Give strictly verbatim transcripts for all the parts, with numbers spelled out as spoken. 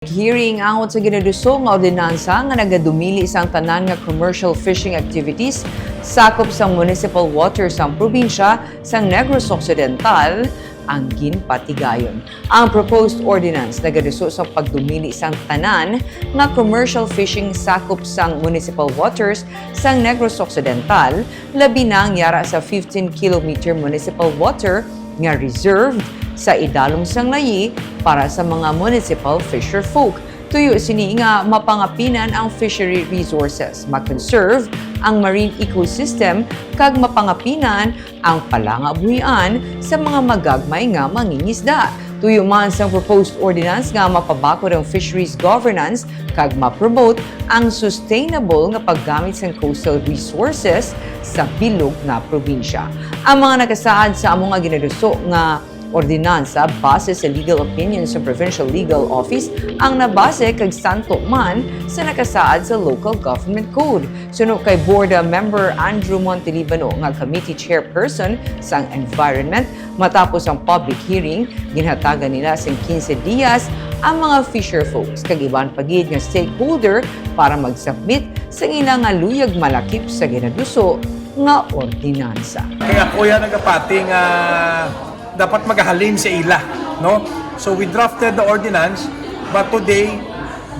Hearing angot sa ginaduso nga ordinansa nga nagadumili sang tanan nga commercial fishing activities sakop sang municipal water sang probinsya sang Negros Occidental ang ginpatigayon. Ang proposed ordinance nagaduso sa pagdumili sang tanan nga commercial fishing sakop sang municipal waters sang Negros Occidental, labi na ang yara sa fifteen kilometer municipal water nga reserved sa idalom sang layi para sa mga municipal fisherfolk. Tuyo sini nga mapangapinan ang fishery resources, ma-conserve ang marine ecosystem, kag mapangapinan ang palangabuhian sa mga magagmay nga mangingisda. Tuyo man sang proposed ordinance nga mapabakod ang fisheries governance kag ma-promote ang sustainable nga paggamit sang coastal resources sa bilog nga probinsya. Ang mga nakasaad sa amo nga ginaduso nga ordinansa, base sa legal opinion sa Provincial Legal Office, ang nabase kag santo man sa nakasaad sa Local Government Code. Suno kay Board Member Andrew Montelibano nga Committee Chairperson sang Environment, matapos ang public hearing, ginhatagan nila sing quince dias ang mga fisherfolks kag iban pa gid nga stakeholder para mag-submit sang ila nga luyag malakip sa ginaduso nga ordinansa. Kay ako yan nagapati nga dapat magahalin sa ila, no? So we drafted the ordinance, but today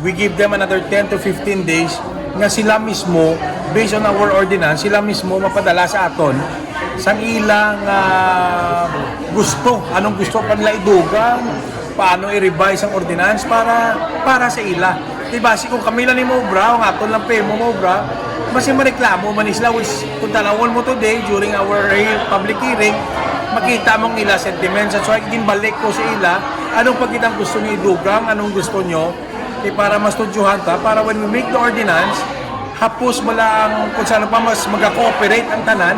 we give them another ten to fifteen days nga sila mismo, based on our ordinance, sila mismo mapadala sa aton sang ilang ah, gusto, anong gusto pa nila idugang, paano i-revise ang ordinance para para sa ila. Di ba, si kung kami lang ni maubra, ang aton lang pa mo maubra, basi mareklamo man sila, which kung tanawon mo today during our he- public hearing, makita mong ila sentiments. That's why ginbalik ko sa ila, anong pagkitang gusto niyo idugang, anong gusto niyo, eh, para mastudyohan ta, para when we make the ordinance, hapos bala ang kung saan pa mas mag-cooperate ang tanan,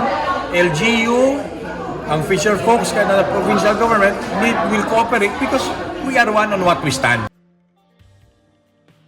L G U, ang fisher folks, kaya na provincial government, we will cooperate because we are one on what we stand.